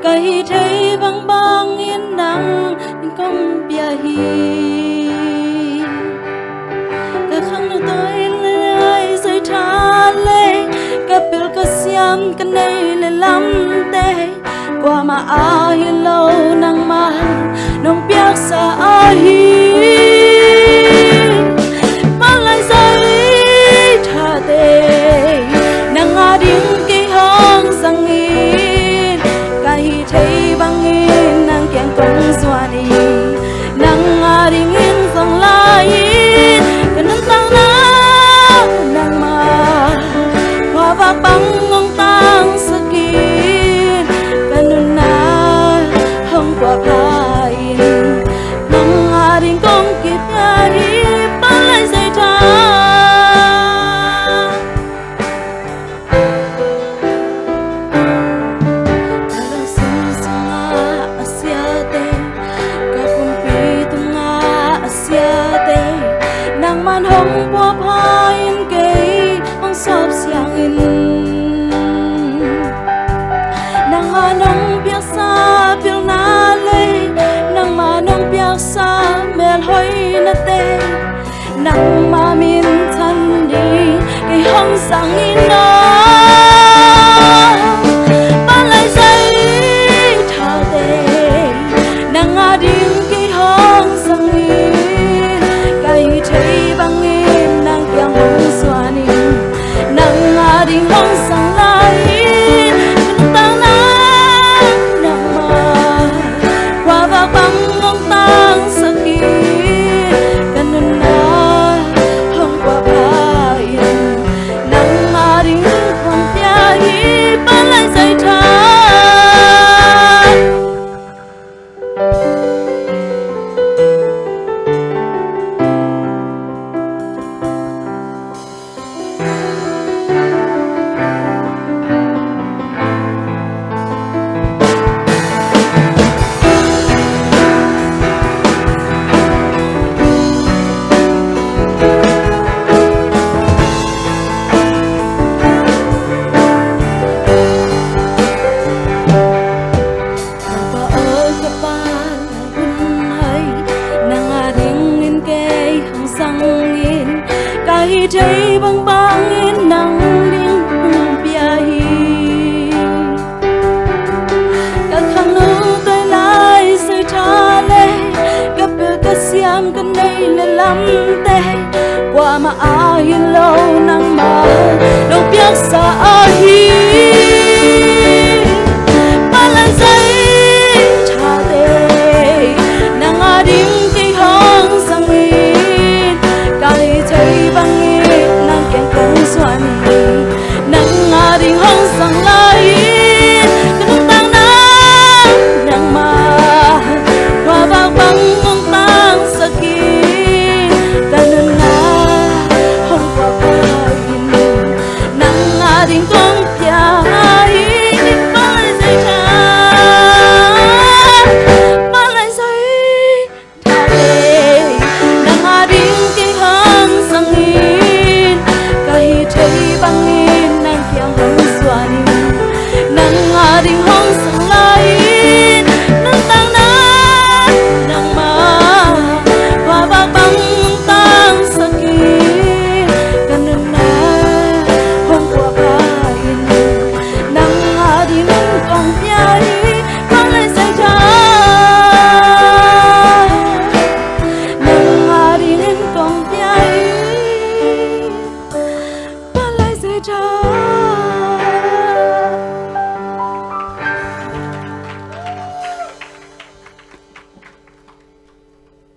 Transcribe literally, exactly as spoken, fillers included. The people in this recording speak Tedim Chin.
Ka hih theih bangbangin nang in kong pia hi. Ka khangno tawh i lai zui tha le, ka pil ka siam ka neih le lamte, kuamah ahi lo nangmah nong piaksa ahi. Palai zui thate nang ading kei hong zangin, ka hih theih bangin nang kiang kong zuan hi. Nang adingin zong lai-in ka nuntakna nangmah khuavak bang hong tangsakin, ka nunna hong puahpha in, nang ading kong kipia hi. Palai zui tha. Ka lungsim sungah a siate, ka pumpi tungah a siate, nangman hong puahpha in kei hong sawp siangin. Nangman hong piaksa pilna le, nangman hong piaksa melhoihnate, nangmah minthan ding kei hong zangin aw. Palai zui thate nang ading kei hong zangin, ka hih theih bangin nang kiang hong zuanin, nang ading hong zang lai-in, ka nuntakna nangmah khuavak bang hong tangsakin, ka nunna hong puahpha in, nang ading kong pia hi. Palai zui tha. Ka Pa aw, ka Pa, lai hun hoi, nang adingin kei hong zangin, ka hih theih bangbangin nang ding kong pia hi. Ka khangno tawh i lai zui tha le, ka pil ka siam ka neih le lamte, kuamah ahi lo nangmah nong piaksa ahi.